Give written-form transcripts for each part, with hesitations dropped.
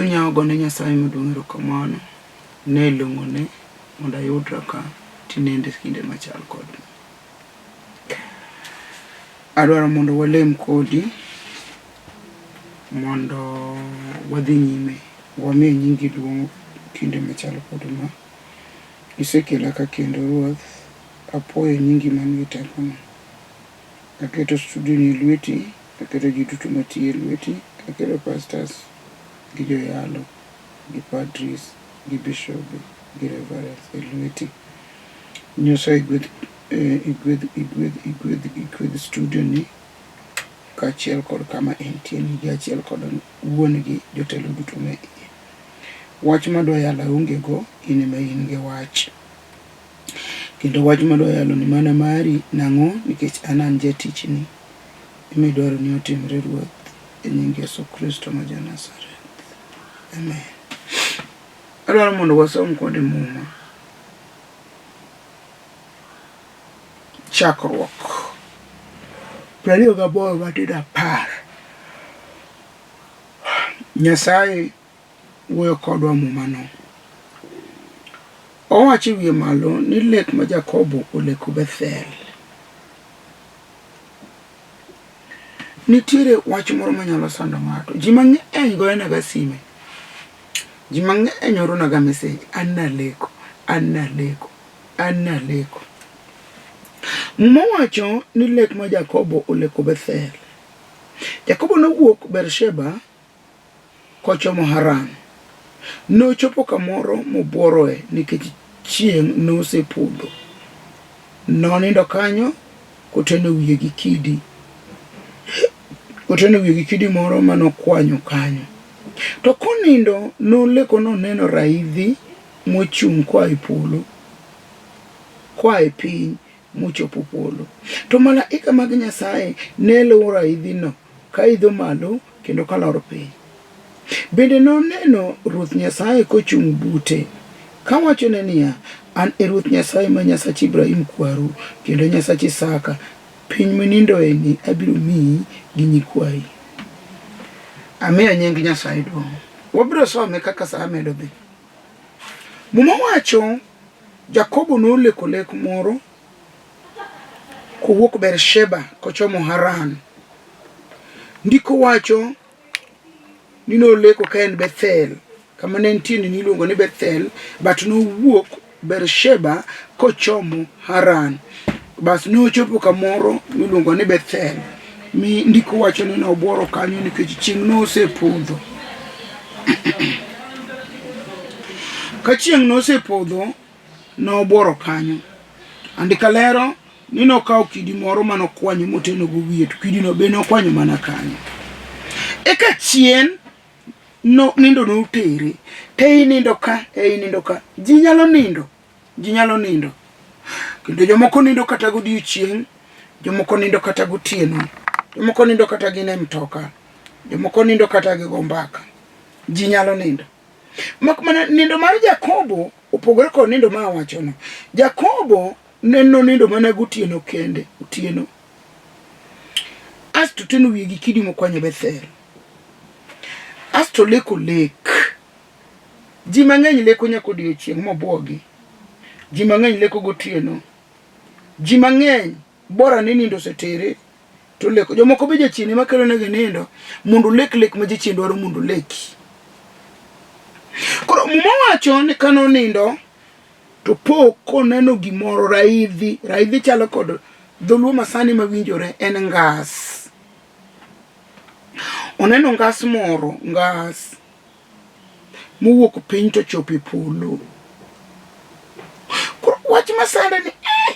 Chunya ogone Nyasaye maduong' erokamano ne long'one mondo ayudra ka tinende kinde machal kod ma. Adwaro mondo walem kodi mondo wadhi nyime wami nyingi duong' kinde machal kod ma. Isekela ka kendo Ruoth, apuoyo nyingi man gi tekono. Aketo studio ni e lweti, aketo ji duto matiyo e lweti, aketo pastors gi joyalo gi padris gi bishobe gi reverends e lweti. Nyasaye igwedh eh, igwedh igwedh igwedh igwedh studio ni kaachiel kod kama entie ni gi achiel kod wuon gi jotelo duto ma iye. Wach madwa yalo aonge go, in ema in gi wach. Kendo wach madwa yalo ni mana mari nang'o nikech an an jatichni. Ema idwaro ni otimre Ruoth e nying Yesu Kristo ma ja Nazareth. Amen. Adwaro mondo wasom kode Muma. Chakruok 28 matindo 10. Nyasaye wuoyo kodwa Mumano. Owacho e wiye malo ni lek ma Jakobo oleko Bethel. Nitiere wach moro manyalo sando ng'ato. Ji mang'eny goyonaga sime. Ji mang'eny oronaga message. An naleko, an naleko, an naleko. Muma wacho ni lek ma Jakobo oleko Bethel. Jakobo nowuok Beersheba kochomo Haran. Nochopo kamoro mobuoroe nikech chieng' nosepodho. Nonindo kanyo koteno wiye gi kidi, koteno wiye gi kidi moro ma nokwanyo kanyo. To konindo noleko noneno raidhi mochung' koa e polo, koa e piny mochopo polo. To malaika mag Nyasaye ne luwo raidhino ka idho malo kendo ka lor piny. Bende noneno Ruoth Nyasaye kochung' bute, kawachone niya, An e Ruoth Nyasaye ma Nyasach Ibrahim kwaru, kendo Nyasach Isaka. Piny minindoeni abiro miyi gi nyikwayi. Amiyo nying Nyasaye duong'. Wabiro some kaka sa medo dhi. Muma wacho Jakobo noleko lek moro kowuok Bersheba kochomo Haran. Ndiko wacho ni noleko ka en Bethel, kama ne entie ni niluongo ni Bethel, but nowuok Bersheba kochomo Haran. Bas nochopo kamoro miluongo ni Bethel, mi ndiko wacho ni nobuoro kanyo nikech chieng' nosepodho. Ka chieng' nosepodho, nobuoro kanyo. Andika lero ni nokawo kidi moro ma nokwanyo motenogo wiye to kidino be nokwanyo mana kanyo. Eka chien no, nindo notere te inindo ka e inindo ka ji nyalo nindo ji nyalo nindo kendo jomoko nindo kata godiochieng' jomoko nindo kata gotieno jomoko nindo kata gin e mtoka jomoko nindo kata gigo mbaka ji nyalo nindo mak mana nindo mar Jakobo opogore kod nindo ma awachono. Jakobo ne nonindo mana gotieno kende, otieno. Asto teno wiye gi kidi mokwanyo Bethel. Asto leko lek. Ji mang'eny leko nyaka odiechieng' mobwogi. Ji mang'eny leko gotieno. Ji mang'eny bora ni nindo osetere to leko. Jomoko be jachien ema kelonegi nindo mondo olek lek ma jachien dwaro mondo oleki. Koro Muma wacho ni kane onindo to po koneno gimoro raidhi, raidhi chalo kod dholuo masani mawinjore en ngas. Oneno ngas moro, ngas mowuok piny to chopo e polo. Koro wach masande ni eh,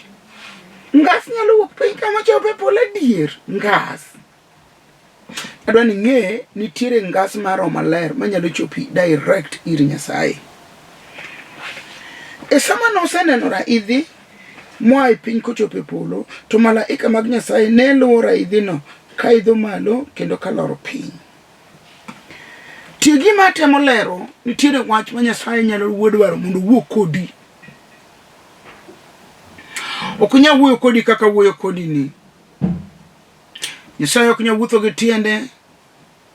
ngas nyalo wuok piny kama chopo e polo adier, ngas. Adwa ni ing'e nitiere ngas mar Roho Maler manyalo chopi direct ir Nyasaye. E sama noseneno raidhi moa e piny kochopo e polo, to malaika mag Nyasaye ne luwo raidhino ka idho malo kendo ka loro piny. Tie gima atemo lero, nitiere wach ma Nyasaye nyalo wuo dwaro mondo owuo kodi. Ok onyal wuoyo kodi kaka wuoyo kodi ni. Nyasaye ok nyal wuotho gi tiende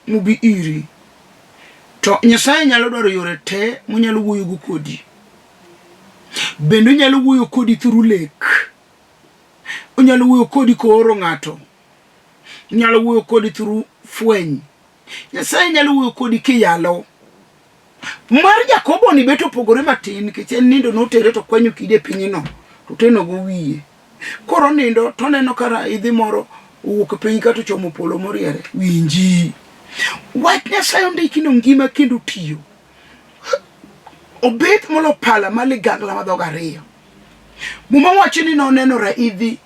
mobi iri. To Nyasaye nyalo dwaro yore te monyalo wuoyogo kodi. Bende onyalo wuoyo kodi through lek. Onyalo wuoyo kodi kooro ng'ato. Onyalo wuoyo kodi through fweny. Nyasaye nyalo wuoyo kodi kiyalo. Mar Jakobo ni bet opogore matin nikech en nindo notere to kwanyo kidi e pinyno to otenogo wiye. Koro onindo to oneno ka raidhi moro owuok piny kato ochomo polo moriere. Winji. Wach Nyasaye ondiki no ngima kendo tiyo. Obet molo pala ma ligangla ma dhoge ariyo. Muma wacho ni noneno raidhi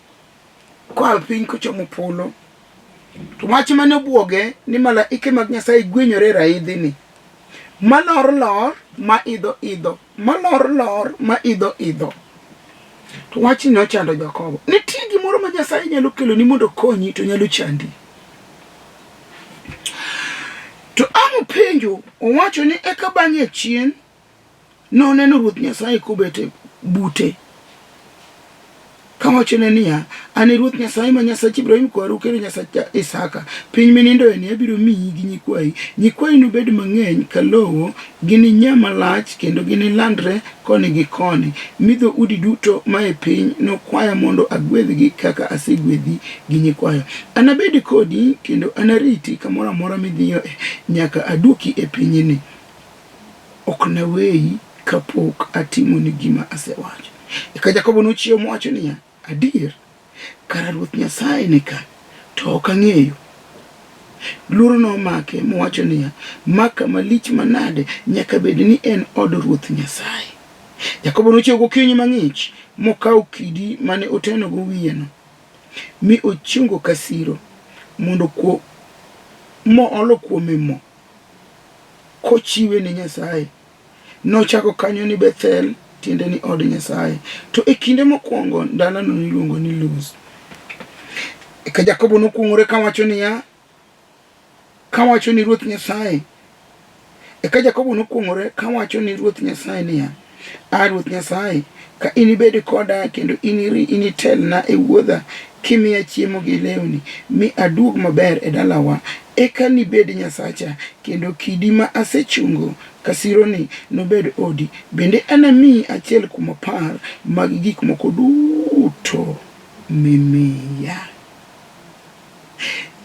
koa piny kochomo polo. To wach mane obwoge ni malaike mag Nyasaye gwenyore e raidhini. Malor lor, ma idho idho, malor lor, ma idho idho. To wachni nochando Jakobo. Nitie gimoro ma Nyasaye nyalo keloni mondo okonyi to nyalo chandi. To ang' openjo, owacho ni eka bang'e achien Noneno Ruoth Nyasaye kobet e bute, kawachone niya, An e Ruoth Nyasaye ma Nyasach Ibrahim kwaru kendo Nyasach Isaka. Piny minindoeni abiro miyi gi nyikwayi. Nyikwayi nobed mang'eny ka lowo, gininyaa malach kendo ginilandre koni gi koni, mi dhoudi duto mae piny nokwaya mondo agwedhgi kaka asegwedhi gi nyikwayo. Anabed kodi kendo anariti kamoro amora midhiyoe nyaka aduoki e pinyni. Ok naweyi kapok atimoni gima asewacho. Eka Jakobo nochiewo mowacho niya, Adier, kara Ruoth Nyasaye ni ka, to ok ang'eyo. Luoro nomake mowacho niya, Ma kama lich manade! Nyaka bed ni en od Ruoth Nyasaye. Jakobo nochiewo gokinyi mang'ich, mokawo kidi mane otenogo wiyeno, mi ochungo ka siro, mondo moolo kuome mo. kochiwe ne Nyasaye. Nochako kanyo ni Bethel, tiende ni od Nyasaye. To e kinde mokwongo dalano niluongo ni Luz. Eka Jakobo nokuong'ore kawacho niya, kawacho ni Ruoth Nyasaye. Eka Jakobo nokuong'ore kawacho ni Ruoth Nyasaye niya, A Ruoth Nyasaye, ka inibed koda kendo initelna e wuodha kimiya chiemo gi lewni, mi aduog maber e dalawa, eka nibed Nyasacha, kendo kidi ma asechungo ka sironi nobed odi. Bende anamiyi achiel kuom apar mag gik moko duto mimiya.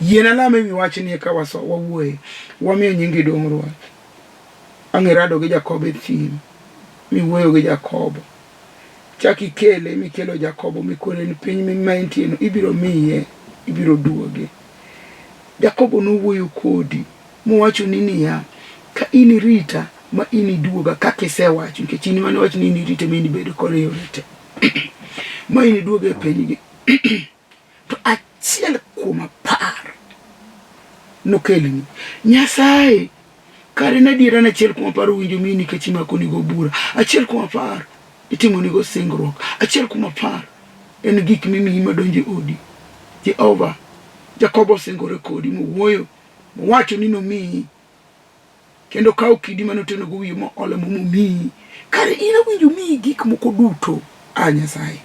Yiena lamo e wi wachni eka wawuoye. Wamiyo nyingi duong' Ruoth. Ang' irado gi Jakobo e thim, miwuoyo gi Jakobo. Chak ikele mikelo Jakobo mikone ni piny ma entieno ibiro miye, ibiro duoge. Jakobo nowuoyo kodi mowachoni niya, ka in irita ma in iduoga kaka isewacho, nikech in mane wach ni in irite ma in ibedo kode e yore te, ma in iduoga e pinygi. To achiel kuom apar nokelni. Nyasaye kare en adiera ni achiel kuom apar owinjo miyi nikech imakonigo bura. Achiel kuom apar itimonigo singruok. Achiel kuom apar en gik mimiyi madonjo e odi. Jehova, Jakobo osingore kodi mowuoyo mowacho ni nomiyi kendo kawo kidi mane otenogo wiye moole mo momiyi. Kare in awinjo miyi gik moko duto, a Nyasaye.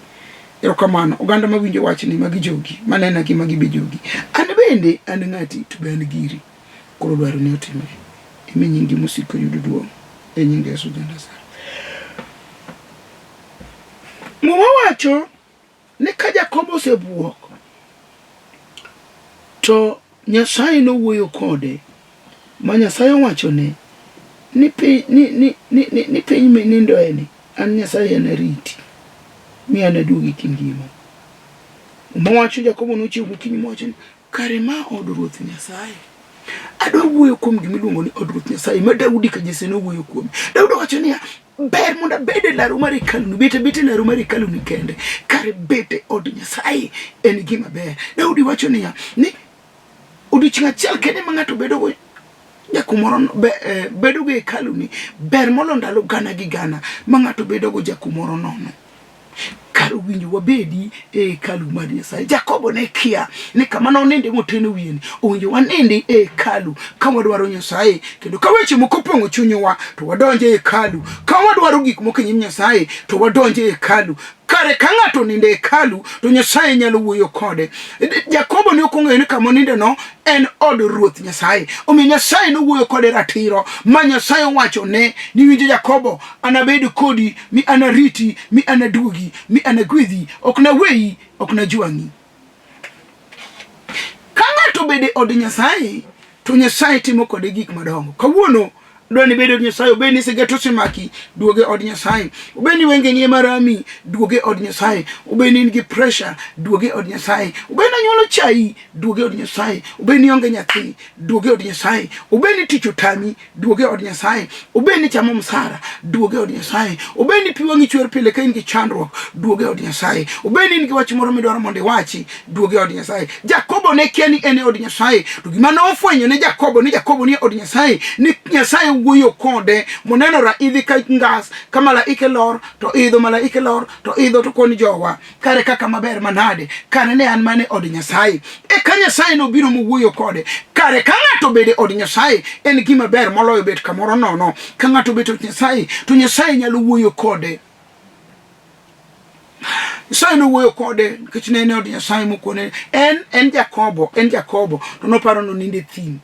Erokamano, oganda mawinjo wachni magi jogi, manena gi magi be jogi. An bende an ng'ati to be an giri. Koro dwaro ni otimre. Imi nyingi mosiko yud duong'. E nying Yesu ja Nazareth. Muma wacho ni ka Jakobo osebuok to Nyasaye nowuoyo kode ma Nyasaye owachone ni, pi, ni, ni, ni, ni, ni piny minindoeni an Nyasaye anariti mi anaduogi kingima. Muma wacho Jakobo nochiew gokinyi mowacho ni kare ma od Ruoth Nyasaye. Adwa wuoyo kuom gima iluongo ni od Ruoth Nyasaye ma Daudi ka Jesse nowuoyo kuome. Daudi owacho niya, ber mondo abed e laru mar hekaluni, bet abet e laru mar hekaluni kende, kare bet e od Nyasaye en gima ber. Daudi wacho niya, ni odiechieng' achiel kende ma ng'ato bedogo jakumoro be, eh, bedogo e hekaluni ber molo ndalo gana gi gana ma ng'ato bedogo jakumoro nono. Kar owinjo wabedi e hekalu mar Nyasaye. Jakobo ne kia ni kama noninde moteno wiyeni, owinjo wanindi e hekalu ka wadwaro Nyasaye, kendo ka weche moko opong'o chunywa to wadonj e hekalu. Ka wadwaro gik moko e nyim Nyasaye to wadonj e hekalu. Ka Kare ka ng'ato onindo e hekalu to Nyasaye nyalo wuoyo kode. Jakobo ne ok ong'eyo ni kama onindeno en od Ruoth Nyasaye. Omiyo Nyasaye nowuoyo kode ratiro ma Nyasaye owachone ni winjo Jakobo, anabed kodi mi anariti mi anaduogi mi anagwedhi, ok naweyi, ok najwang'i. Ka ng'ato obedo e od Nyasaye to Nyasaye timo kode gik madongo. Kawuono dwa ni bedo od Nyasaye, obed ni siget osemaki, duoge od Nyasaye. Obed ni wengeni ema rami, duoge od Nyasaye. Obed ni in gi pressure, duoge od Nyasaye. Obed ni anyuola ochayi, duoge od Nyasaye. Obed ni ionge nyathi, duoge od Nyasaye. Obed ni tich otami, duoge od Nyasaye. Obed ni chamo msara, duoge od Nyasaye. Obed ni pi wang'i chwer pile ka in gi chandruok, duoge od Nyasaye. Obed ni in gi wach moro midwaro mondo iwachi, duoge od Nyasaye. Jakobo ne kia ni en e od Nyasaye, to gima nofwenyo ne Jakobo ni Jakobo ni e od Nyasaye, ni Nyasaye wuoyo kode, moneno raidhi ka ngas, ka malaike lor to idho, malaike lor to idho to koni jowa kare kaka maber manade, kare ne an mane od Nyasaye. Eka Nyasaye nobiro mowuoyo kode. Kare ka ng'ato obede od Nyasaye en gima ber moloyo bet kamoro nono. Ka ng'ato obet od Nyasaye to Nyasaye nyalo wuoyo kode. Nyasaye nowuoyo kode nikech ne en e od Nyasaye mokone en Jakobo, en Jakobo to noparo nonindo e thim.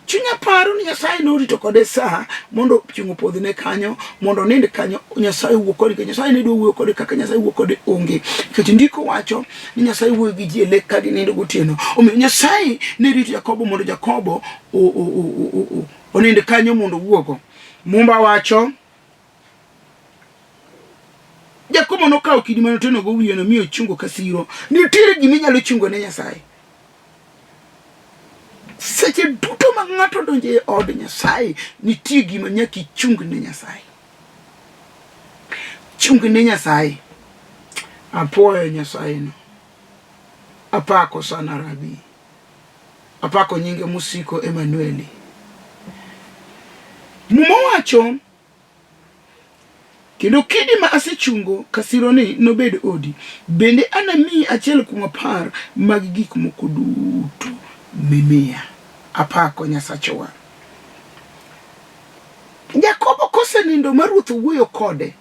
Chunya paro ni Nyasaye norito kode sa mondo chieng' opodhne kanyo, mondo onind kanyo, Nyasaye wuo kode, nikech Nyasaye ne dwa wuoyo kode kaka Nyasaye wuo kode onge. Nikech ndiko wacho ni Nyasaye wuoyo gi ji e lek ka ginindo gotieno. Omiyo Nyasaye ne rito Jakobo mondo Jakobo onind kanyo mondo owuogo. Mumba wacho Jakobo nokawo kidi mane otenogo wiyeno mi ochungo ka siro. Nitiere gima inyalo chungo ne Nyasaye. Seche duto ma ng'ato odonjo e od Nyasaye, nitie gima nyaka ichung ne Nyasaye. Chung ne Nyasaye. Apuoyo Nyasaye no. Apako sana Rabi. Apako nyinge mosiko Emanueli. Muma wacho Kendo kidi ma asechungo ka sironi nobed odi, bende anamiyi achiel kuom apar mag gik moko duto mimiya. Apako Nyasachwa. Jakobo kosenindo ma Ruoth owuoyo kode,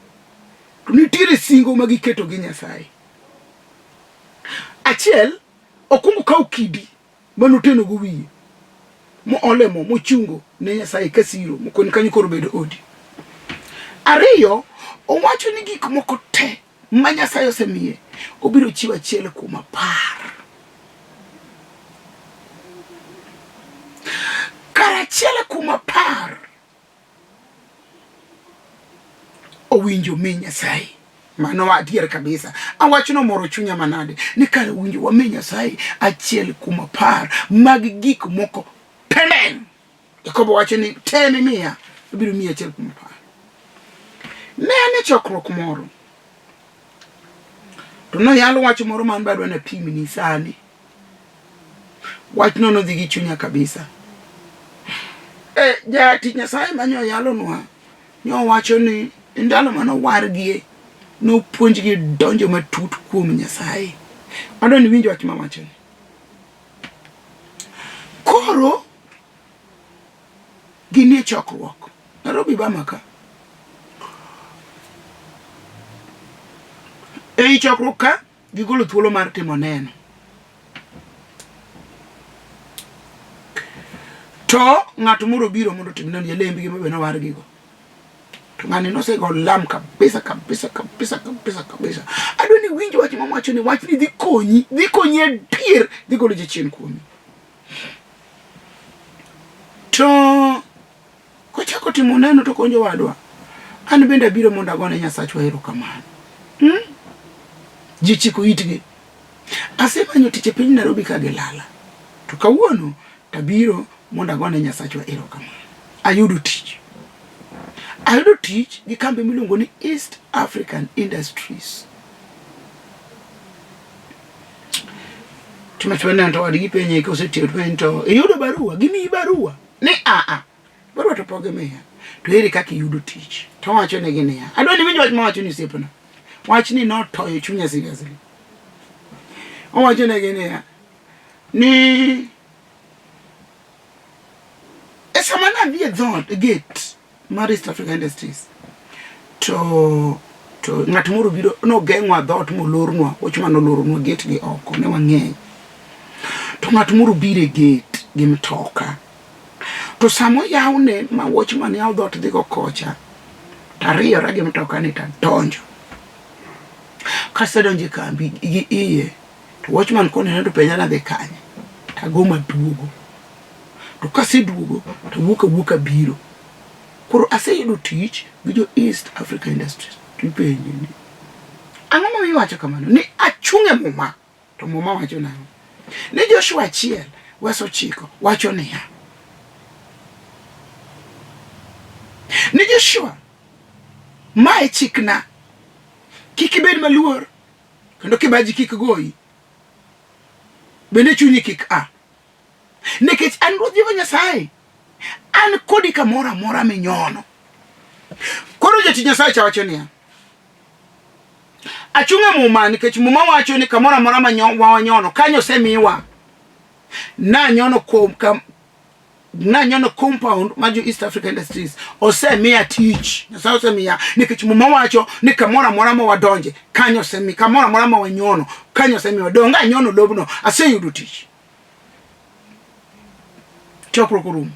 to nitiere singo ma giketo gi Nyasaye. Achiel, okwongo kawo kidi mane otenogo wiye moole mo mochungo ne Nyasaye ka siro mokoni kanyo koro bedo odi. Ariyo, owacho ni gik moko te ma Nyasaye osemiye obiro chiwo achiel kuom apar. Kar achiel kuom apar owinjo mi Nyasaye. Mano adier kabisa. Awachno moro chunya manade ni kare owinjo wami Nyasaye achiel kuom apar mag gik moko tendeng'. Jakobo wacho ni te mimiya abiro miyi achiel kuom apar. Ne an e chokruok moro to noyal wach moro man be adwa napimni sani. Wachno nodhi gi chunya kabisa. E, jatich Nyasaye ma nyoyalonwa nyowacho ni e ndalo mane owargie nopuonjgi donjo matut kuom Nyasaye. Adwa ni iwinj wach mawachoni. Koro ginie chokruok Nairobi Bama ka. Ei chokruok ka gigolo thuolo mar timo neno. To ng'at moro obiro mondo otim neno jalembgi ma be nowargigo. To ng'ani nosego lam kabisa kabisa kabisa kabisa kabisa. Adwa ni winj wach mawacho ni wachni dhi konyi, dhi konyi adier, dhi golo jachien kuomi. To Kochako timo neno to konjo wadwa. An bende abiro mondo agone Nyasachwa erokamano. Hmm? Ji chiko itgi. Asemanyo tich e piny Nairobi ka gilala. To kawuono tabiro mondo agone Nyasachwa erokamano. Ayudo tich. Ayudo tich gi kambi miluongo ni East African Industries. Timo neno to wadgi penye kosetiyo to to iyudo barua, gimiyi barua. Ni a a barua to pok gimiya. To ere kaka iyudo tich? To wacho negi niya, adwa ni winj wach mawacho ni osiepna. Wachni notoyo chunya seriously. Owacho negi niya, ni e sama nadhi e dhoot, e gate mar East Africa Industries to To ng'at moro biro nogeng'wa dhoot molornwa, watchman noloronwa gate gi oko, ne wang'eny. To ng'at moro biro e gate gi mtoka. To sama oyawne ma watchman yawo dhoot dhigo kocha, to ariyora gi mtoka ni to adonjo. Kasedonjo e kambi gi iye, to watchman konena to penja nadhi kanye, to ago maduogo. To kaseduogo to awuok awuoka abiro. Koro aseyudo tich gi jo East Africa Industries. To ipenje ni ang'o ma iwacho kamano? Ni achung' e muma. To muma wacho nang'o? Ni Joshua 1 wes 9 wacho niya, ni Joshua, ma e chikna, kik ibed maluor kendo kibaji kik goyi, bende chunyi kik a, nikech an Ruoth Jehova Nyasaye an kodi kamoro amora minyono. Koro jatich Nyasaye cha wacho niya, achung' e muma nikech muma wacho ni kamoro amora ma wanyono kanyo osemiwa. Nanyono kuom kam, nanyono compound mar jo East Africa Industries osemiya tich. Nyasaye osemiya nikech muma wacho ni kamoro amora ma wadonje kanyo osemi, kamoro amora ma wanyono kanyo osemiwa. Donge anyono lobno, aseyudo tich. Chokruok orumo.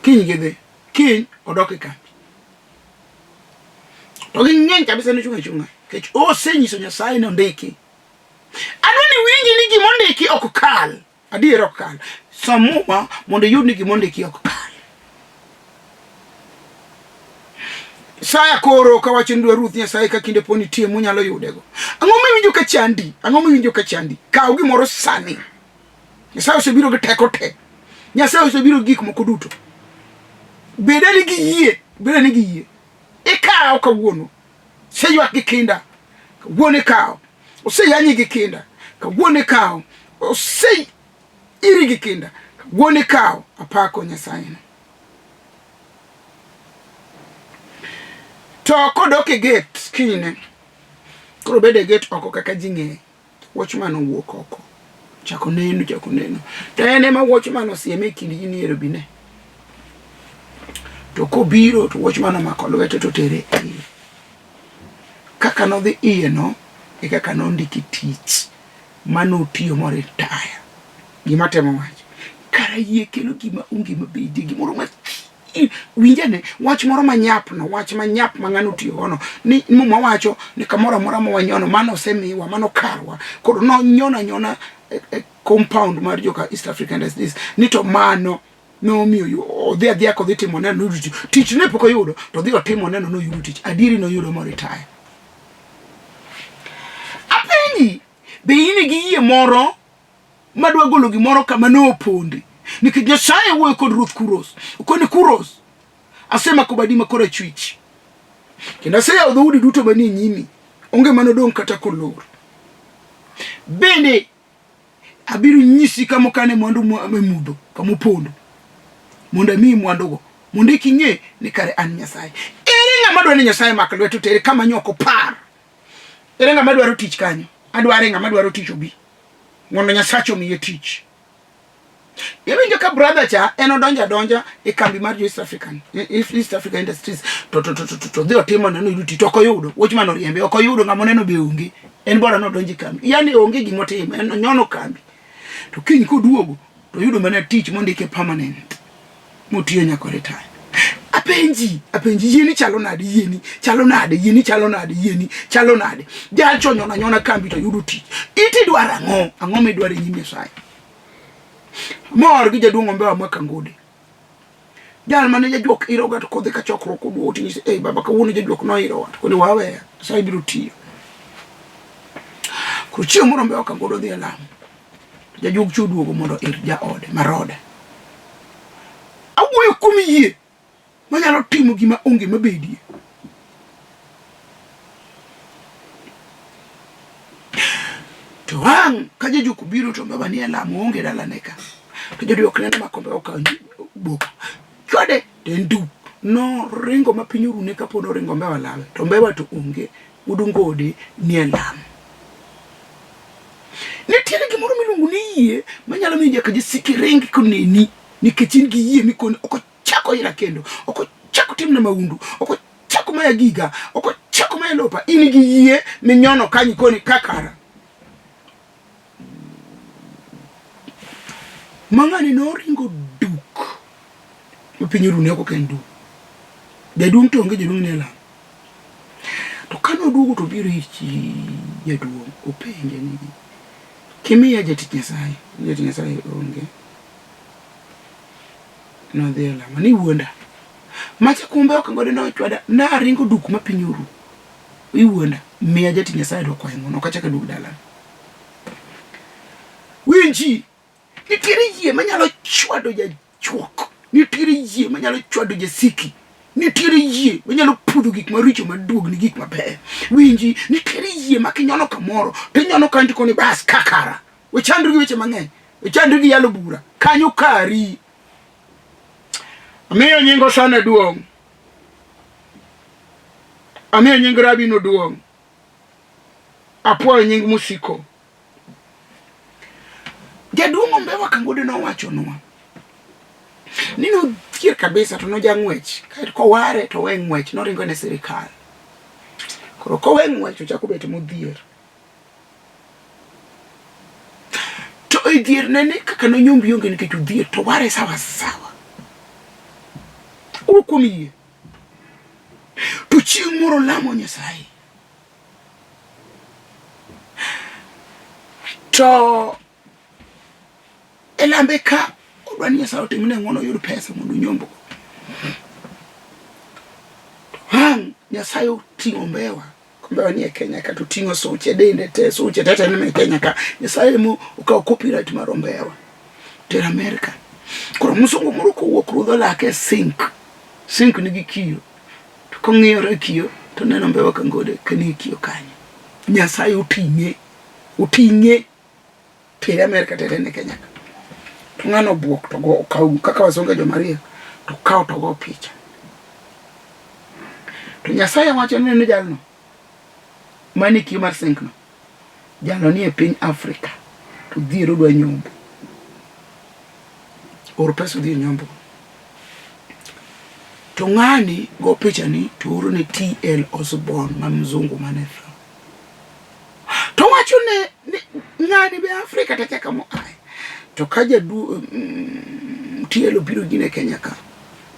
Kiny gidhi. Kiny odok e kambi. To ging'eny kabisa ni chung' achung'a. Nikech osenyiso Nyasaye ni ondiki. Adwa ni winji ni gima ondiki ok kal. Adier ok kal. Som Muma mondo iyud ni gima ondiki ok kal. Isaya koro kawacho ni dwa Ruoth Nyasaye ka kinde po nitie munyalo yudego. Ang'o miwinjo ka chandi? Ang'o miwinjo ka chandi? Kaw gimoro sani. Nyasaye osebiro gi teko te. Nyasaye osebiro gi gik moko duto. Bed ani gi yie, bed ani gi yie. Ikaw kawuono. Oseywak gi kinda. Kawuono ikaw. Oseyanyi gi kinda. Kawuono ikaw. Oseiri gi kinda. Kawuono ikaw. Apako Nyasaye no. To kodok e gate kinyne, koro bedo e gate oko kaka ji ng'eye. Watchman owuok oko. Chako neno, chako neno. To en ema watchman osieme e kind ji ni ero bine. To kobiro to watchman omako lwete to tere iye. Kaka nodhi iye no, e kaka nondiki tich manotiyo moritaya. Gima temo wacho. Kara yie kelo gima onge mabedie, gimoro ma winjane wach moro manyap no, wach manyap ma ng'ano otiyo gono ni Muma wacho ni kamoro amora ma wanyono mano osemiwa, mano karwa. Koro nonyono anyona e, e compound mar joka East African Industries ni to mano nomiyo odhi adhiya kodhi timo neno noyudo tich. Tich ne pok oyudo to odhi otimo neno noyudo tich. Adieri noyudo moritaya. Apenji, be in gi yie moro madwa golo gimoro kama ne oponde? Nikech Nyasaye wuoyo kod Ruoth Kuros. Okoni Kuros, asemako badi ma korachwich kendo aseyawo dhoudi duto manie nyimi, onge mane odong' kata kolor. Bende abiro nyisi kama okane mwandu e mudho, kama opondo, mondo amiyi mwandugo, mondo eka ing'e ni kare an Nyasaye. Ere ng'ama dwaro ni Nyasaye mak lwete otere kama nyoko par? Ere ng'ama dwaro tich kanyo? Adware ng'ama dwaro tich obi mondo Nyasache omiye tich. Iwinjo ka brother cha en odonjo adonja e kambi mar jo East African, East Africa Industries to to to to to dhi otimo neno yudo tich to ok oyudo. Watchman oriembe, ok oyudo ng'ama oneno be onge. En bora nodonjo e kambi. Yaani onge gima otimo, en onyono kambi. To kiny koduogo to oyudo mana tich mondike permanent. Motiyo nyaka retire. Apenji, apenji, yieni chalo nade, yieni chalo nade, yieni chalo nade, yieni chalo nade. Jalcho nyona nyona kambi to yudo tich. Iti dwaro ang'o? Ang'o midwaro e nyim Nyasaye? Mor gi jaduong' Ombewa ma Kangode. Jal mane jajuok iroga to kodhi ka chokruok oduogo to inyise, "Ei baba kawuono jajuok noirowa." To koni waweya, Nyasaye biro tiyo. Koro chieng' moro Ombewa Kangode odhi e lamo. To jajuok cha oduogo mondo ir jaode Maroda. Awuoyo kuom yie manyalo timo gima onge mabedie. To ang' ka jajuok obiro to baba nie lamo oonge dalane ka. To jajuok neno ma kombe okawo boka. Chwade to en duk. Noringo ma piny orune kapod oringo Mbewa lawe. To Mbewa to onge, wuod Ngode nie lamo. Nitiere gimoro miluongo ni yie manyalo miyo nyaka jasiki ring koneni nikech in gi yie mikoni ok ochako ira kendo, ok ochako timna mahundu, ok ochako maya giga, ok ochak omaya lopa. In gi yie minyono kanyo ikoni kakara. Ma ng'ani noringo duk ma piny orune oko ka en duk. Jaduong' to onge, jaduong' nie lamo. To kane oduogo to obiro ir chi jaduong' openje ni kimiya jatich Nyasaye, jatich Nyasaye onge. Nodhi e lamo ni wuonda. Macha kumbe ok ngode nochwada naringo duk ma piny oru. Iwuonda miya jatich Nyasaye dwa kwaye ng'wono ok achak aduog dala. Winji nitiere yie manyalo chwado jachuok, nitiere yie manyalo chwado jasiki, nitiere yie manyalo pudho gik maricho maduogni gik mabeyo. Winji nitiere yie ma kinyono kamoro to inyono kanyo to koni bas kakara. Wechandri gi weche mang'eny, wechandri gi yalo bura kanyo kari. Amiyo nying Osana duong'. Amiyo nying Rabino duong'. Apuoyo nying Musiko. Jaduong' Ombewa Kangode nowachonwa ni nodhier kabisa to nojang'wech kaeto koware to owe ng'wech noringo ne sirikal. Koro kowe ng'wech ochako bet modhier. To e dhier ne ni kaka nonyombi onge nikech odhier to ware sawa sawa. Owuok kuom yie. To chieng' moro lamo Nyasaye. To e lambe ka odwa ni Nyasaye otimne ng'wono oyud pesa mondo onyombo. To ang' Nyasaye oting'o mbewa mbewa nie Kenya ka to oting'o suche dende te suche te te ni Kenya ka Nyasaye mo okawo copyright mar ombewa tero Amerika. Koro msungu moro kowuok rudho lake e sink sink nigi kiyo to kong'iyore e kiyo to neno mbewa ka ngode ka nie kiyo kanyo. Nyasaye oting'e oting'e tere Amerika tere ne Kenya ka. To ng'ano obwok to go okaw kaka wasonge joma riek to kaw to go picha. To Nyasaye wacho ni jalno mane kiyo mar sink no jalno nie piny Afrika to dhier odwa nyombo. Or pesa odhi onyombo. To ng'ani go picha ni to oro ne TL Osborne ma mzungu mane tho. To wacho ne ni ng'ani be Afrika to akia kama oaye. To ka jadu TL obiro gine Kenya ka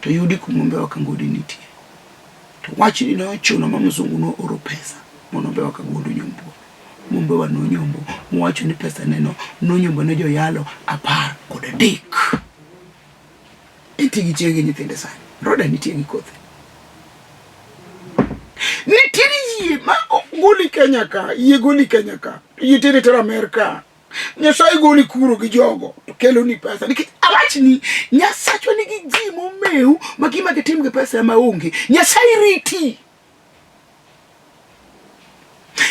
to yudi kuma Ombewa Kangodi nitie. To wachni ne ochuno ma mzungu nooro pesa mondo Ombewa Kangodi onyombo. Mombewa nonyombo mowacho ni pesa neno nonyombo ne joyalo 13. Entie gi chiege gi nyithinde sani. Roda nitie gi kothe. Nitiere yie ma goli Kenya ka, yie goli Kenya ka, yie teri tero Amerka. Nyasaye goli kuro gi jogo to kelo ni pesa. Nikech awachni Nyasachwa nigi ji momew ma gima gitim gi pesa ema onge. Nyasaye riti.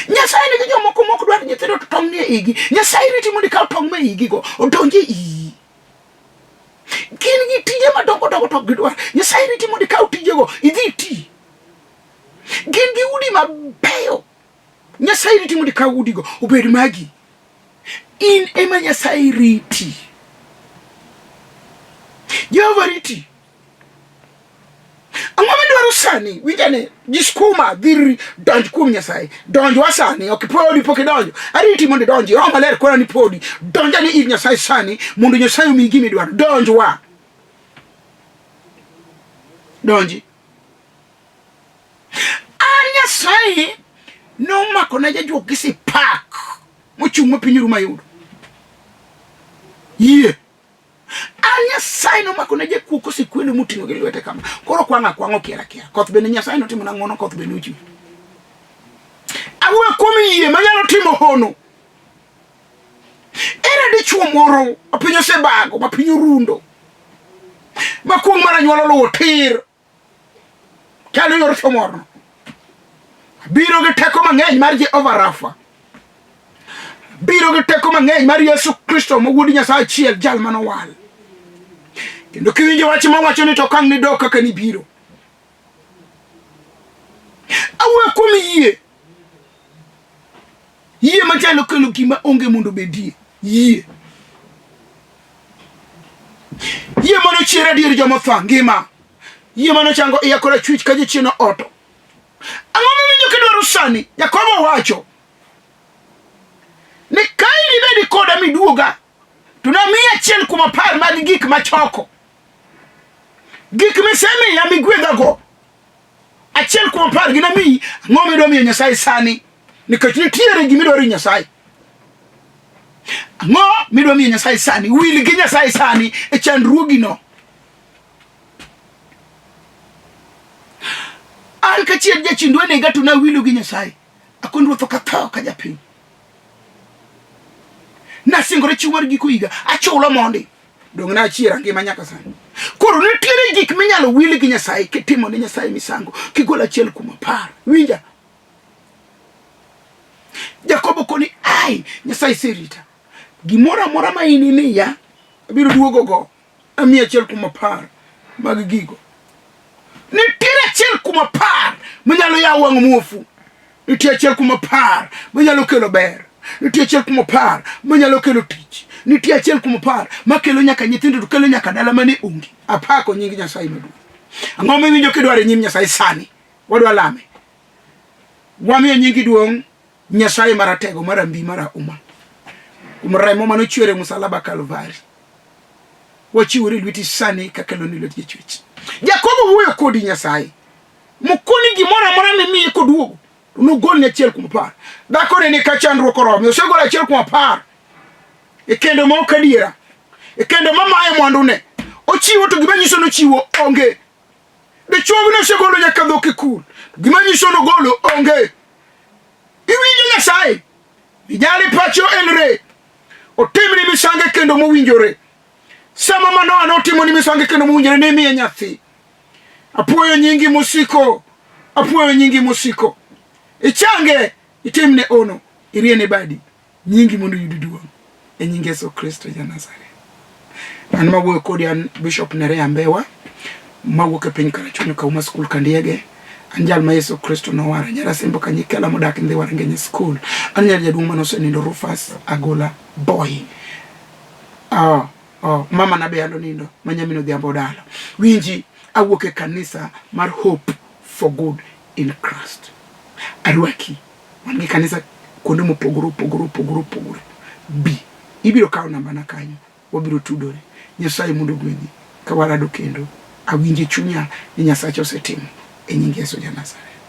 Nyasaye nigi jomoko mok dwar nyithindo to tong' nie igi. Nyasaye riti mondo ikaw tong' ma igi go odonj e iyi. Gin gi tije madongo dongo to ok gidwar. Nyasaye riti mondo ikaw tijego idhi iti. Gin gi udi mabeyo. Nyasaye riti mondo ikaw udigo obed magi. In ema Nyasaye riti. Jehova riti. Ang'o midwaro sani? Winj ane, gi skuma dhi donj kuom Nyasaye. Donjwa sani, ok podi pok idonjo. Ariti mondo idonji. Roho Maler kona ni podi. Donj ane ir Nyasaye sani mondo Nyasaye omiyi gima idwaro. Donjwa. Donji. An Nyasaye nomako na jajuok gi sipak mochung' ma piny rumo ayudo. Yie. An Nyasaye nomako ne jakuo kosekwelo moting'o gi lwete kama. Koro kwang' akwang'a okier akiera. Koth bende Nyasaye notimo na ng'wono, koth bende ochwe. Awuoyo kuom yie manyalo timo hono. Ere dichuo moro ma piny osebago, ma piny orundo, ma kuong' mar anyuola oluwo tir. Chalo yor somorno. Biro gi teko mang'eny mar Jehova Rafa. Biro gi teko mang'eny mar Yesu Kristo ma wuod Nyasaye achiel jal manowal. Kendo kiwinjo wach mawacho ni to okang' nidok kaka nibiro. Awuoyo kuom yie. Yie machalo kelo gima onge mondo obedie. Yie. Yie mano chier adier joma otho ngima. Yie mano chango iya korachwich ka jachien oto. Ang'o miwinjo kidwaro sani? Jakobo wacho ni ka inibedi koda miduoga to namiyi achiel kuom apar mag gik machoko. Gik misemiya migwedhago achiel kuom apar gin amiyi. Ang'o midwa miyo Nyasaye sani? Nikech nitiere gima idwaro ir Nyasaye. Ang'o midwa miyo Nyasaye sani? Wil gi Nyasaye sani e chandruogino. An kachiel jachien dwa nega to nawilo gi Nyasaye. Akon ruoth ok atho ka japiny. Nasingore chiwo mar giko higa, achulo mondi. Donge nachier angima nyaka sani. Koro nitiere gik minyalo wil gi Nyasaye kitimo ne Nyasaye misango, kigolo achiel kuom apar. Winja. Jakobo koni, ai, Nyasaye serita. Gimoro amora ma in imiya, abiro duogo go. Amiyi achiel kuom apar mag gigo. Nitiere achiel kuom apar manyalo yawo wang' muofu. Nitie achiel kuom apar manyalo kelo ber. Nitie achiel kuom apar manyalo kelo tich. Nitie achiel kuom apar makelo nyaka nyithindo to kelo nyaka dala mane onge. Apako nying Nyasaye maduong'. Ang'o miwinjo kidwaro e nyim Nyasaye sani? Wadwa lame. Wamiyo nyingi duong' Nyasaye maratego marambi marahuma. Kuom remo mane ochwer e musalaba Kalvari. Wachiwore lweti sani kakelo ni lwet jachwech. Jakobo wuoyo kodi Nyasaye. Mokoni gimoro amora mimiye koduogo. To nogolni achiel kuom apar. Dhako ne ni ka chandruok orome. Osegolo achiel kuom apar. E kendo ma ok adiera. E kendo ma maye mwandune. Ochiwo to gima nyiso nochiwo onge. Dichuo ne osegolo nyaka dhok e kul. Gima nyiso nogolo onge. Iwinjo Nyasaye? Mijali pacho elre. Otimni misango e kendo mowinjore. Sama Manoa notimoni misango e kendo mowinjore ne imiye nyathi. Apuoyo nyingi mosiko. Apuoyo nyingi mosiko. Ichange, itimne ono, iriene badi. Nyingi mondo oyud duong'. E nying Yesu Kristo ja Nazareth. An mawuoyo kodi an Bishop Nerea Mbewa mawuok e piny Karachuonyo Kauma School Kandiege. An jal ma Yesu Kristo nowaro nyara Sembo Kanyikela modak Ndhiwa Rengenye School. An nyar jaduong' mane osenindo Rufus Agola Boy. Oh, oh, mama na be ando nindo ma nyamin Odhiambo Odalo. Winji, awuok e kanisa mar Hope for Good in Christ. Arwaki. Wan gi kanisa kuonde mopogore opogore opogore opogore. Bi, ibiro kawo nambana kanyo, wabiro tudore. Nyasaye mondo ogwedhi ka warado kendo. Awinjo e chunya ni Nyasacha osetimo e nying Yesu ja Nazareth.